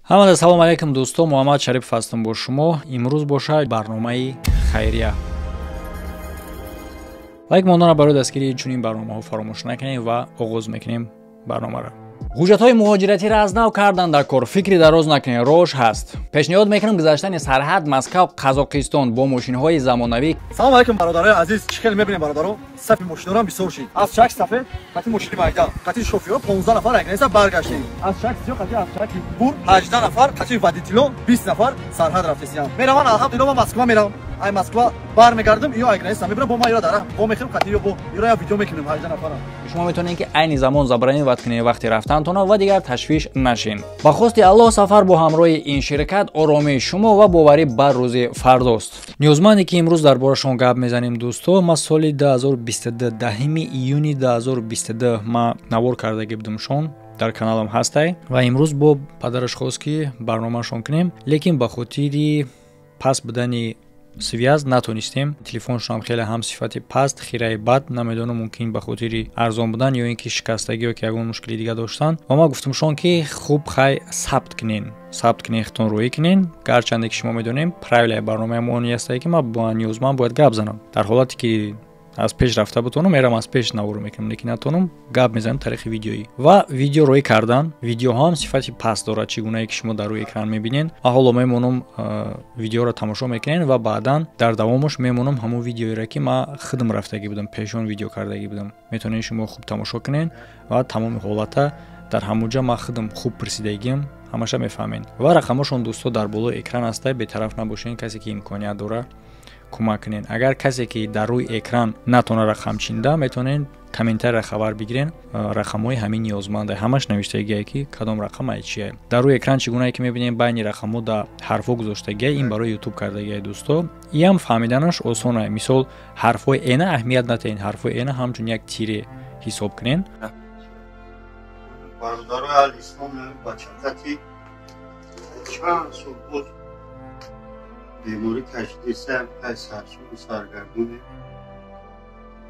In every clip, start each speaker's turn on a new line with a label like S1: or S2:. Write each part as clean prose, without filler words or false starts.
S1: Ҳамада салом алейкум дӯсто, Муҳаммад Шарипов ҳастам бо шумо. Имрӯз бошад барномаи хайрия. Лайк монданро барои дастгирии чунин барномаҳо фаромӯш накунед ва оғоз мекунем барномаро. Ҳуҷҷатҳои муҳоҷиратиро аз нав кардан дар кор, фикри дароз накунед, рош ҳаст. Пешниҳод мекунам гузаштани сарҳад Москав Қазоқистон бо мошинҳои замонавӣ.
S2: Салом алейкум бародарои азиз, чӣ хеле мебинем бародаро, сафи мошинорам бисёр шид. Аз шак сафед қати мошини майда, қати шофёр 15 нафар агнеса баргаштем. Аз шак сиё қати аз шаки бур 18 нафар, қати водитело 20 нафар сарҳад рафтесиям. Мераван алҳамдулилло ман Москва меравам. Ай Москва бармегардам, ё агнеса мебарам бо ма ёра дара. Бо мехӯрам қати ё бо ёра видео мекунем 18 нафарам.
S1: Шумо метавонед ки айни замон забронировать кунед вақти рафтантона ва дигар ташвиш нашин. Ба хости Аллоҳ сафар бо ҳамроҳи ин ширкат оромии шумо ва боварӣ бар рӯзи фардост. Ниёзманде ки имрӯз дар борашон гап мезанем дӯсто, ма соли 2022 10 июни 2022 ма навор кардаги будумшон дар каналам ҳастай ва имрӯз бо падараш хост ки барномаашон кунем, лекин ба хотири паст будани связь натонистем. Телефоншон хеле ҳам сифати паст, хираи бад, намедонам мумкин ба хотири арзон будан ё ин ки шикастагӣ ё ки ягон мушкили дига доштан. Ва ма гуфтамшон ки хуб хай сабт кунен, сабт кунен, хитон рӯӣ кунен. Гарчанде ки шумо медонем правилаи барномаи мо он астае ки ма бо ниёзманд бояд гап занам. Дар ҳолате ки аз пеш рафта бутонам, мерам аз пеш наворо мекунам, лекин натонам гап мезанам тариқи видеоӣ. Ва видео рӯӣ кардан, видеоҳо ҳам сифати паст дорад, чӣ гунае ки шумо дар рӯи экран мебинед. Ма ҳоло мемонам видеоро тамошо мекунем ва баъдан дар давомаш мемонам ҳамон видеоеро ки ма худам рафтагӣ будам, пешон видео кардагӣ будам. Метавонед шумо хуб тамошо кунед ва тамоми ҳолата дар ҳамон ҷо ма худам хуб пурсидагиам, ҳамаша мефаҳмед. Ва рақамошон дӯсто дар болои экран ҳаста, бетараф набошед, касе ки имконият дора кӯмак кунед. Агар касе ки дар рӯи экран натона рақам чинда, метавонед комментария хабар бигирен, рақамҳои ҳамин ниёзманда ҳамаш навиштагие ки кадом рақам ай чие. Дар рӯи экран чӣ гунае ки мебинем байни рақамҳо да ҳарфҳо гузоштагие, ин барои ютуб кардагие дӯсто. Иам фаҳмиданаш осона. Мисол ҳарфҳои эна аҳамият натаҳед, ҳарфҳои эна ҳамчун як тире ҳисоб кунен.
S3: Бародарои аҳли ислом бачакати чанд сол буд беморӣ кашидисам, хай сарсуну саргардоне.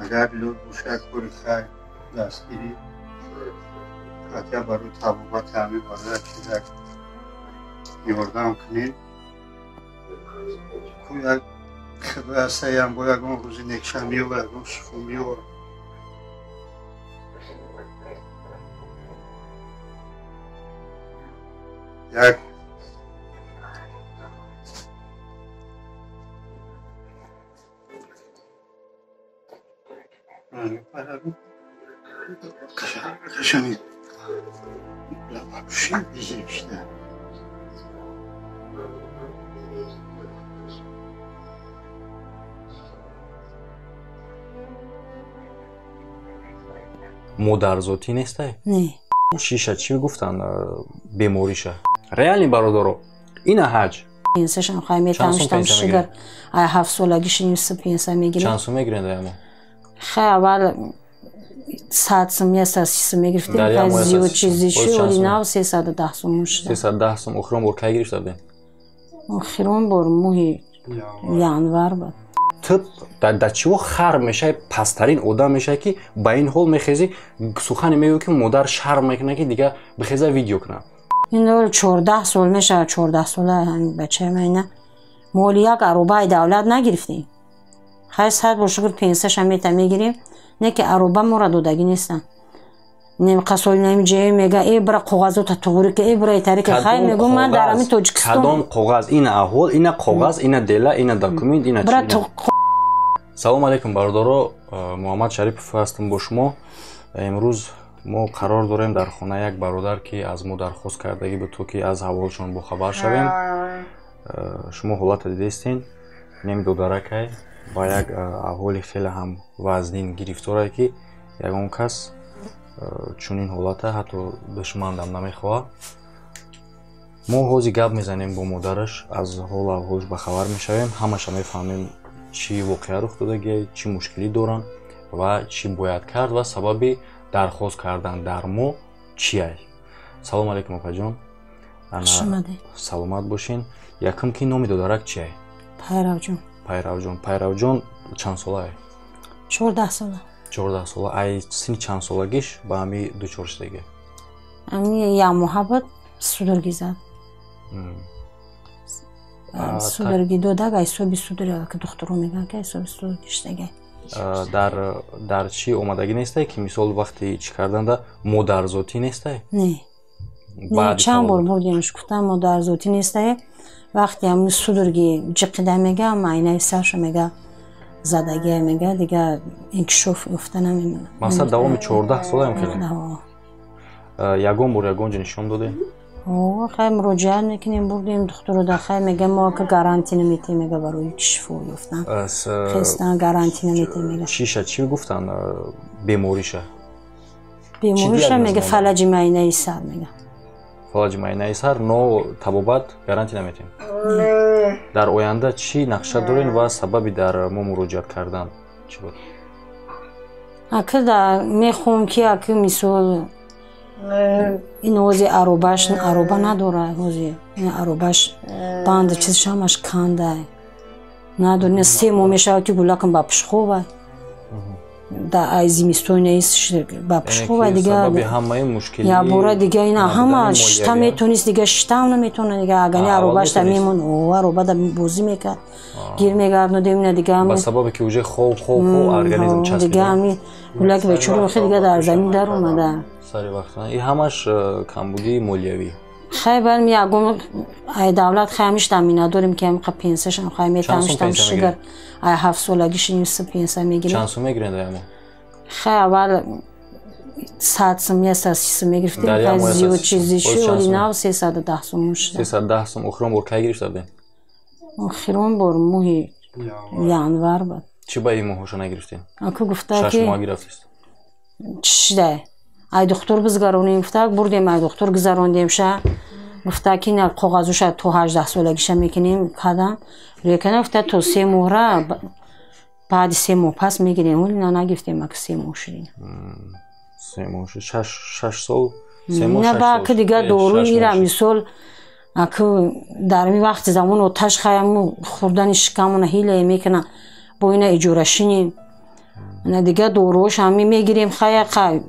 S3: Агар лут боша кори хай дастгирӣ ҳатя барои табобати ҳамин барои чизак ёрдам кунед. Ку як худои ҳастаям бо ягон рӯзи некша меёва, ягон шифо меёва. Як
S4: модарзотӣ нестай?
S5: Не.
S4: Шиша чӣ гуфтанд бемориша? Реални бародаро, ина ҳаҷ.
S5: Пенсияшам хай метавонистам шугар. Ай 7 солагӣ шинист пенсия мегирам.
S4: Чанд сум мегиранд аямо?
S5: Хай аввал 100 сум, 130 сум мегирифтем, хай зиёд чизи шуд, нав 310 сум шуд.
S4: 310 сум охирон бор кай гирифта будем?
S5: Охирон бор моҳи январ буд.
S4: Ту дар чиво хар мешавӣ, пасттарин одам мешавӣ ки ба ин ҳол мехезӣ, сухане мегӯӣ ки модар шарм мекунад ки дигар бихеза видео кунад.
S5: Ин 14 сол мешавад, 14 сола ҳамин бачаи ман ина. Моли як аробаи давлат нагирифтем. Хай сад бор шукр пенсияша мета мегирем, не ки ароба моро додагӣ нестанд. Қасоли нами ҷае мега, э бира коғазота туғри ки, э бира итари ки, хай мегӯм ман дар ҳамин Тоҷикистон.
S4: Кадом коғаз? Ина аҳвол, ина коғаз, ина дела, ина документ, ина чи? Салом алейкум бародаро, Муҳаммад Шарипов ҳастам бо шумо. Имрӯз мо қарор дорем дар хона як бародар ки аз мо дархост кардагӣ буд то ки аз аҳволшон бохабар шавем. Шумо ҳолата дидестен, неми додаракай ба як аҳволи хеле ҳам вазнин гирифторае ки ягон кас чунин ҳолата ҳатто душмандам намехоҳад. Мо ҳозир гап мезанем бо модараш, аз ҳолу аҳволш бахабар мешавем, ҳамаша мефаҳмем чӣ воқеа рух додагия, чӣ мушкилӣ доранд ва чӣ бояд кард ва сабаби дархост кардан дар мо чиай. Салом алейкум опаҷон. Саломат бошин. Якум ки номи додарак чиай?
S5: Пайравҷон.
S4: Пайравҷон. Пайравҷон чанд солае?
S5: 14 сола.
S4: 14 сола. Ай синни чанд солагиш ба ҳами дучор шудагӣ?
S5: Ами як моҳа буд судурги зад. Судороги додага, ҳисоби судорога, ки духтуро мегӯянд, ки ҳисоби судороги шидага.
S4: Дар чӣ омадагӣ нестай, ки мисол вақти чӣ карданда модарзотӣ нестай?
S5: Не, чанд бор бурдемш, гуфтам, модарзотӣ нестай. Вақте ҳамин судороги ҷиқида мега, майнаи сарша мега задагия мега, дига инкишоф ёфта намемонад.
S4: Масалан, давоми 14 солаам хеле ягон бор ягон ҷо нишон додем?
S5: Хай, муроҷиат мекунем, бурдем духтуро да, хай, мега, мо ака гарантия наметем, мега, барои шифо ёфтан хестан гарантия наметем, мега.
S4: Чиша чӣ гуфтан, бемориша?
S5: Бемориша мега фалаҷи майнаи сар, мега.
S4: Фалаҷи майнаи сар, но табобат гарантия наметем. Дар оянда чӣ нақша дорем ва сабаби дар мо муроҷиат кардан чӣ буд?
S5: Ака, да мехоҳам, ки ака, мисол, ин ҳози аробаш ароба надорад, ҳози ин аробаш банди чизш ҳамаш канда надор. 3 моҳ мешавад, ки гулакам ба пушхова да, ай зимистони ба пушхова дига ябора дига ина ҳама шита метонист, дига шитаам наметона дига. Агани аробаш да мемон, ароба да бозӣ мекард, гир мегардонидем ина дига.
S4: Ба сабабе ки уже хоб хоб хоб организм часпида.
S5: Дига ҳами гулаки бечора охи дига дар замин даромада.
S4: Сари вақт и ҳамаш камбудии молиявӣ.
S5: Хай, барм ягон ай давлат, хай, ҳамиш дамина дорем, ки ҳамиқа пенсияшам, хай, метамиштам шигар, ай 7 солаги шиниси пенсия мегирем.
S4: Чанд сум мегиред аямо?
S5: Хай, аввал 100 сум, 130 сум мегирифтем, хай, зиёд чизи шуд, нав 310 сум шуд.
S4: 310 сум. Охирон бор кай гирифта будем?
S5: Охирон бор моҳи январ буд.
S4: Чӣ ба ин моҳоша нагирифтем?
S5: Аку, гуфта ки
S4: 6 моҳ гирифтест.
S5: Чидай, ай духтур бизгаронем, гуфта, бурдем, ай духтур гузарондем ша, гуфта, ки на, коғазуша то 18 солагиша мекунем, кадан лекина, гуфта, то 3 моҳра, баъди 3 моҳ пас мегирем. Оли на, нагирифтем, ака, 3 моҳ шудем.
S4: 3 моҳ, 6 сол.
S5: На, ба ака, дига доруи ира, мисол, ака, дар ми вақти замон оташ, хаяму хӯрдани шикамона ҳилае мекуна, бо ина иҷорашинем, на, дига доруош ҳами мегирем, хая, хай,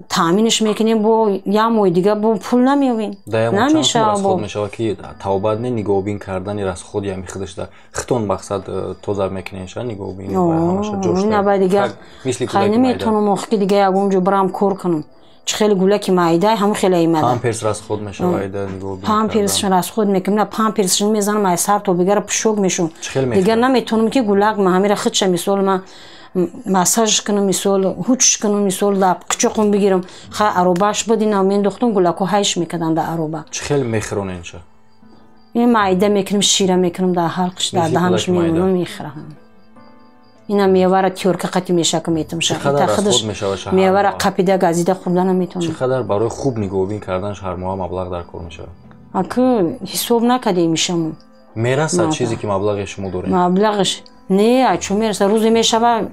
S5: таъминаш мекунем, бо як моҳи дига бо пул намеёбем.
S4: Намешавад мешавад, ки тавбат не, нигоҳубин кардани расходи ҳами худашда хитон мақсад тоза мекунеша, нигоҳубин.
S5: Наба, дига хай наметавонам, охи, ки дига ягон ҷо барам кор кунам. Чӣ хеле гулаки майда ҳамон хеле имада.
S4: Памперс расход мешавад.
S5: Памперс расход мекунам, на, памперс мезанам, ай сар то бигара пушок мешум. Дига наметавонам, ки гулак ма ҳамира худша, мисол, ма массаж кунам, мисол, ҳучш кунам, мисол, лаб қучоқум бигирам. Хай, аробааш буд, ина мендохтум, гулако ҳайш мекардам дар ароба.
S4: Чӣ хел мехӯроненша?
S5: Ин майда мекунам, шира мекунам, дар ҳалқш, дар даҳанаш мемонам, мехӯрам. Ина мевара тёрка қати мешака метам,
S4: худаш
S5: мевара қапида газида хӯрда наметавонам.
S4: Чӣ қадар барои хуб нигоҳубин карданаш ҳар моҳ маблағ дар кор мешавад?
S5: Аку, ҳисоб накардем ишаму.
S4: Мерасад чизе, ки маблағи шумо доред?
S5: Маблағаш не, чун мераса, рӯзе мешава,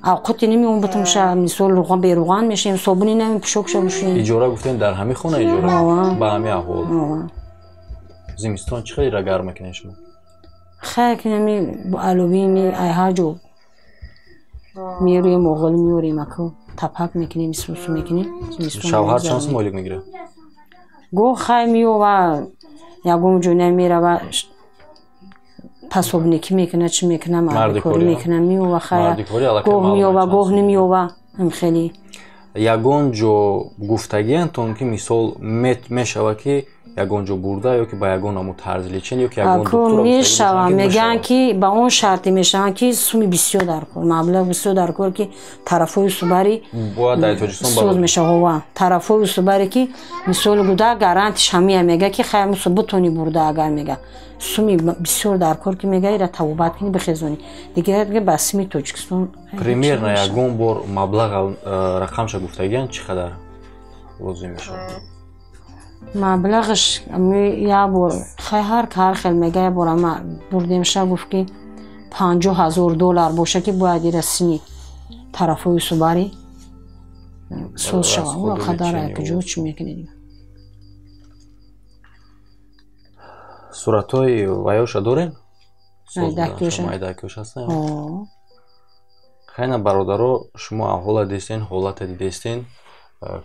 S5: авқоти намеон бутумша, мисол, руған беруған мешем, собуни нами пушокша мушем.
S4: Иҷора гуфтем, дар ҳамин хона иҷора, ба ҳамин аҳвол зимистон чӣ хеле гарм мекунед шумо?
S5: Хай, кинами аловими ай ҳар ҷо меорем, оғол меорем, аку, тапак мекунем, сусу мекунем.
S4: Шавҳар чанд сум ойлик мегирад?
S5: Гоҳ, хай, меова, ягон ҷо намерава, пособникӣ мекуна, чӣ мекуна, мардикорӣ мекуна, меова, хай, гоҳ меова, гоҳ намеова, хеле.
S4: Ягон ҷо гуфтагиантон, ки мисол, мешава, ки ягон ҷо бурда ё ки ба ягон намо тарзи лечение ё ки ягон
S5: доктор мешава, мегӯянд, ки ба он шарте мешаванд, ки суми бисёр дар кор, маблағ бисёр дар кор, ки тарафҳои субари
S4: бояд дар Тоҷикистон
S5: соз мешава, тарафҳои субаре, ки мисол гуда гарантиш ҳамия, мега, ки хай, бутони бурда, агар, мега, суми бисёр дар кор, ки мега, ира табобат кунӣ, бихезонӣ, дигар ба суми Тоҷикистон.
S4: Примерно ягон бор маблағ рақамша гуфтагианд, чӣ қадар лозим мешавад?
S5: Маблағаш як бор, хай, ҳар ҳар хел мега. Як бор ама бурдемша, гуфт, ки 50 000 доллар боша, ки бояд ира сини тарафҳои субари соз шава. Қадар куҷо чӣ мекунӣ дига?
S4: Суратҳои ваёша дорем? Майдакиёш ҳастанд. Хайна, бародаро, шумо аҳвола дидестен, ҳолата дидестен.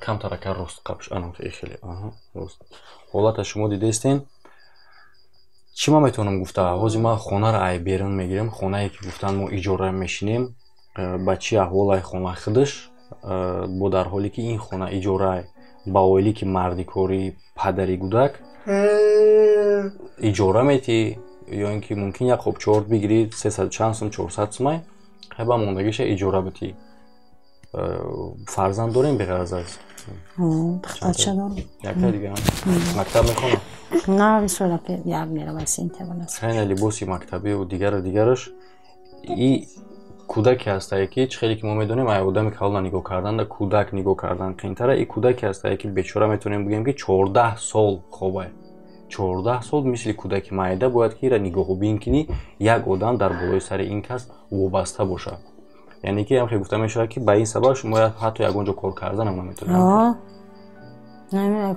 S4: Камтарака рост қабш, хеле рост. Ҳолата шумо дидестен. Чӣ ман метавонам гуфта? Ҳозир ман хонаро ай берун мегирем, хонае ки гуфтан мо иҷора мешинем, ба чӣ аҳволай хона худаш, бо дар ҳоле ки ин хона иҷорай, ба оиле ки мардикорӣ, падари гудак иҷора метӣ, ё ин ки мумкин як хобчорт бигирӣ 300 чанд сум, 400 сумай, ба мондагиша иҷора битӣ. Фарзанд дорем беғараз аз?
S5: Духтарча дорам.
S4: Якта дига мактаб мехонад?
S5: На, сола як меравад, сентябр аст.
S4: Хайна либоси мактабию дигару дигараш. И кӯдаке ҳастае, ки чӣ хеле ки мо медонем, ай одами калона нигоҳ кардан да кӯдак нигоҳ кардан қиинтара. И кӯдаке ҳастае, ки бечора, метавонем бигӯем, ки 14 сол хобай. 14 сол мисли кӯдаки майда бояд ки ира нигоҳубин кунӣ, як одам дар болои сари ин кас вобаста бошад. Яъне ки ҳамхел гуфта мешавад, ки ба ин сабаб шумо ҳатто ягон ҷо кор карданам наметавонед.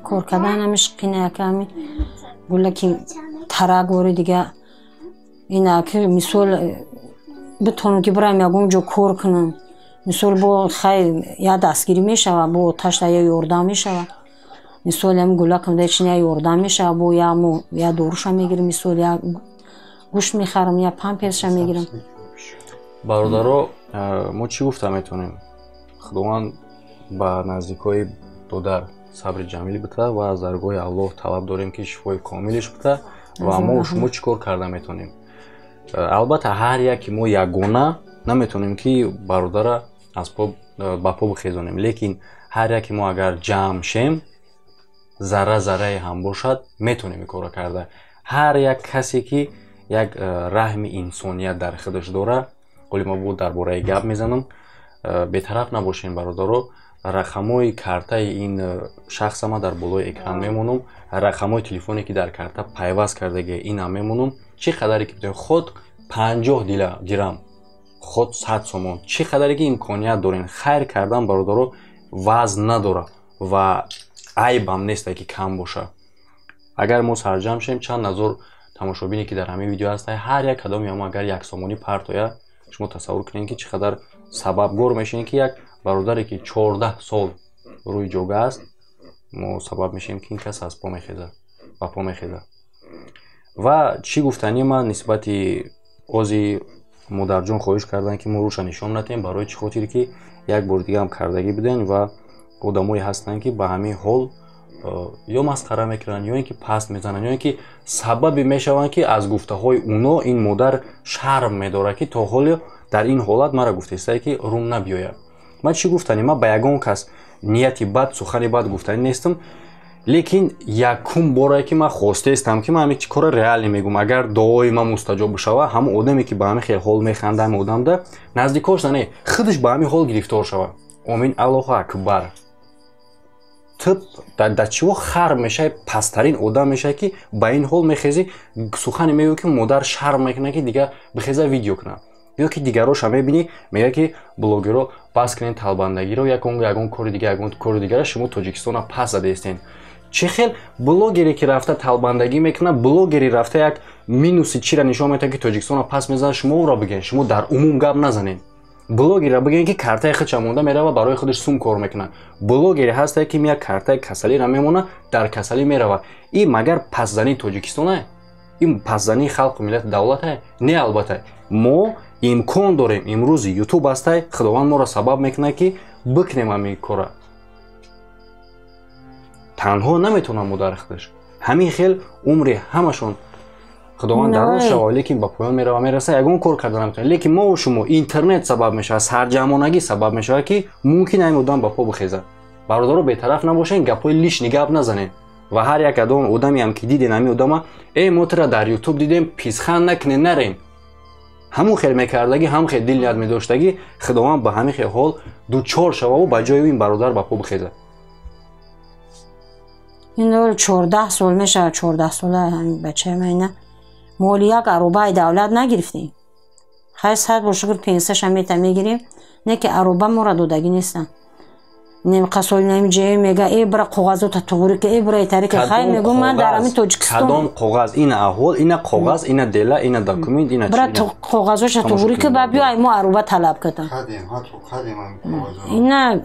S5: Кор кардан ҳамиш қина, ами гулаки тарак вори дига ина ки мисол битонам ки бирам ягон ҷо кор кунам, мисол бо хай я дастгирӣ мешава, бо оташда я ёрдам мешава, мисол ами гулакам да чин я ёрдам мешава, бо я мо я доруша мегирам, мисол я гӯшт мехарам, я памперсша мегирам.
S4: Бародаро, мо чӣ гуфта метавонем? Худованд ба наздикҳои додар сабри ҷамил бита ва аз даргоҳи Аллоҳ талаб дорем, ки шифои комилиш бита. Ва мо шумо чӣ кор карда метавонем? Албатта, ҳар яке мо ягона наметавонем, ки бародара аз по ба по бихезонем, лекин ҳар яке мо агар ҷамъ шем, зарра заррае ҳам бошад, метавонем ин корро карда. Ҳар як касе ки як раҳми инсоният дар худаш дора, ҳоли ма бо дар бораи гап мезанам, бетараф набошем, бародаро. Рақамҳои картаи ин шахса ма дар болои экран мемонам, рақамҳои телефоне, ки дар карта пайваст кардагия, инам мемонам. Чӣ қадаре ки битавонед, худ 50 дирам, худ 100 сомон, чӣ қадаре ки имконият дорен, хайр кардан, бародаро, вазн надорад ва айбам несте, ки кам боша. Агар мо сарҷамъ шем, чанд ҳазор тамошобине, ки дар ҳамин видео ҳаста, ҳар як кадоми мо агар 1 сомонӣ партоя, шумо тасаввур кунед, ки чӣ қадар сабабгор мешавем, ки як бародаре, ки 14 сол рӯи ҷога аст, мо сабаб мешавем, ки ин кас аз по мехезад, ба по мехезад. Ва чӣ гуфтанӣ ман нисбати ози модарҷон? Хоҳиш карданд, ки мо рӯша нишон надиҳем. Барои чӣ хотир? Ки як бори дигаам кардагӣ будем ва одамое ҳастанд, ки ба ҳамин ҳол ё масхара мекунанд, ё ин ки паст мезананд, ё ин ки сабабе мешаванд, ки аз гуфтаҳои уно ин модар шарм медорад, ки то ҳоле дар ин ҳолат мара гуфтаистае, ки рум набиёяд. Ман чӣ гуфтанӣ? Ман ба ягон кас нияти бад, сухани бад гуфтанӣ нестам, лекин якум боре, ки ман хостаистам, ки ман ҳамин кора реально мегӯм. Агар дуои ман мустаҷоб бишава, ҳамон одаме, ки ба ҳамин хел ҳол механда, ҳамин одамда наздикош не, худаш ба ҳамин ҳол гирифтор шавад. Омин, Аллоҳу акбар. Ту дар чиво хар мешавӣ, пасттарин одам мешавӣ, ки ба ин ҳол мехезӣ, сухане мегӯӣ, ки модар шарм мекунад, ки дигар бихеза видео кунад. Ё ки дигароша мебинӣ, мегӯяд, ки блогерро бас кунед талбандагиро, ягон кори дига, ягон кори дигара, шумо Тоҷикистона пас задаистен. Чӣ хел блогере, ки рафта талбандагӣ мекунад, блогери рафта як минуси чира нишон медиҳад, ки Тоҷикистона пас мезанад? Шумо ӯро бигӯед, шумо дар умум гап назанед. Блогерро бигӯед, ки картаи худша монда мерава, барои худаш сум кор мекунад. Блогере ҳастае, ки як картаи касалиро мемонад, дар касалӣ меравад. Ин магар пасзании Тоҷикистона? Ин пасзании халқу миллати давлата? Не, албатта, мо имкон дорем. Имрӯз Ютуб ҳастай, Худованд моро сабаб мекунад, ки бикунем ҳамин кора. Танҳо наметавонад модари худаш, ҳамин хел умри ҳамашон Худованд дароз шава, лекин ба поён мерава, мераса, ягон кор карда наметавонад. Лекин мо шумо, интернет сабаб мешавад, сарҷамонагӣ сабаб мешавад, ки мумкин ҳамин одам ба по бихезад. Бародаро, бетараф набошед, гапҳои лишний гап назанед. Ва ҳар як одамеам, ки диден ҳамин одама, э, мо тура дар Ютуб дидем, писхан накунед, нарем. Ҳамун хел мекардагӣ, ҳамун хел дилният медоштагӣ, Худованд ба ҳамин хел ҳол дучор шававу ба ҷои ин бародар ба по бихезад.
S5: Ин 14 сол мешавад, 14 сола ҳамин бачаи ман. Ина моли як аробаи давлат нагирифтем. Хай, сад бор шукр, пенсияша мета мегирем, не ки ароба мора додагӣ нестам. Қасоли мега, э, бира коғазота туғри ки, э, бира итари ки. Хай, мегӯм, ман дар ҳамин Тоҷикистон.
S4: Кадом коғаз? Ина аҳвол, ина коғаз, ина дела, ина документ, ина
S5: бира коғазоша туғри ки, ба биё, ай мо ароба талаб кардам. Ина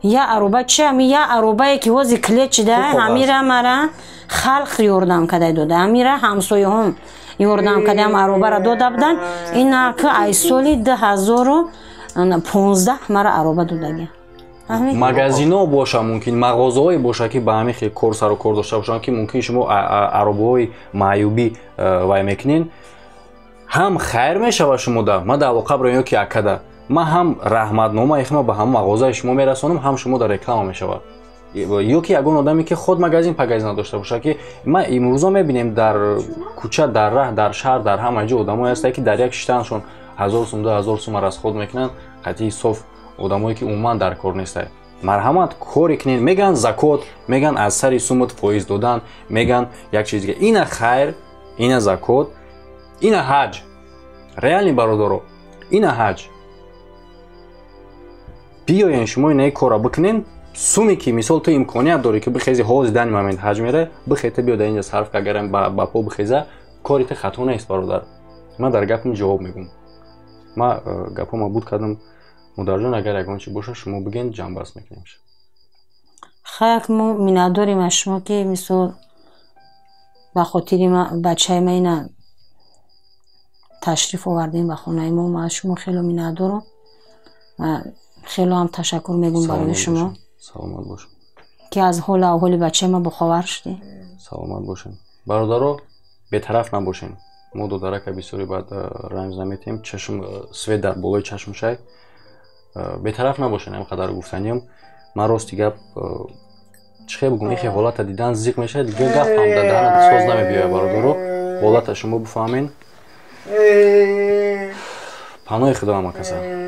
S5: Я ароба чи ами я аробае ки ҳози клет шида, ҳамира мара халқ ёрдам кадай дода, ҳамира ҳамсояҳом ёрдам кадаам, аробара дода буданд. Инака ай соли 2015 мара ароба додаги.
S4: Магазино боша, мумкин мағозаҳое боша, ки ба ҳамин хел кор сару кор дошта бошанд, ки мумкин шумо аробаҳои маъюбӣ вай мекунен, ҳам хайр мешава шумода. Ма дар алоқа бароем ё ки акада ман ҳам раҳматнома ихма ба ҳамон мағозаи шумо мерасонам, ҳам шумо дар реклама мешавад. Ё ки ягон одаме, ки худ магазин пагазин надошта бошад, ки ма имрӯзо мебинем дар кӯча, дар раҳ, дар шаҳр, дар ҳама ҷо одамое ҳастанд, ки дар як шиштанашон 1000 сум, 2000 сума расход мекунанд. Қатъи соф одамое, ки умуман дар кор нестанд. Марҳамат, коре кунед. Меган закот, меган аз сари сумут фоиз додан, меган як чиз дига. Ина хайр, ина закот, ина ҳаҷ. Реални, бародаро, ина ҳаҷ. Биёен, шумо инаи кора бикунен. Суме ки, мисол, ту имконият дорӣ, ки бихези, ҳози дани момент ҳаҷ мере, бихета, биё дар инҷа сарф. Агарам ба по бихеза, кори ту хато нест, бародар. Ман дар гапам ҷавоб мегӯм. Ман гапҳома буд кардам. Модарҷон, агар ягон чи боша, шумо бигӯен, ҷамъбаст мекунем.
S5: Хаяк, мо миннатдорем аз шумо, ки мисол ба хотири бачаи ма ина ташриф овардем ба хонаи мо. Ма аз шумо хело миннатдорам, хело ҳам ташаккур мегӯм барои шумо.
S4: Саломат бошед.
S5: Ки аз ҳолу аҳволи бачаи ма бохабар шудем.
S4: Саломат бошед, бародаро, бетараф набошем. Мо додарака бисёре баъд рамз наметиҳем, чашм свет дар болои чашм шай. Бетараф набошед, ҳам қадар гуфтаниям. Ман, рости гап, чӣ хел бигӯм, ихе ҳолата дидан зиқ мешавад, дига гап ҳам дар даҳанат соз намебиёяд. Бародаро, ҳолата шумо бифаҳмен. Паноҳи Худо ҳама каса.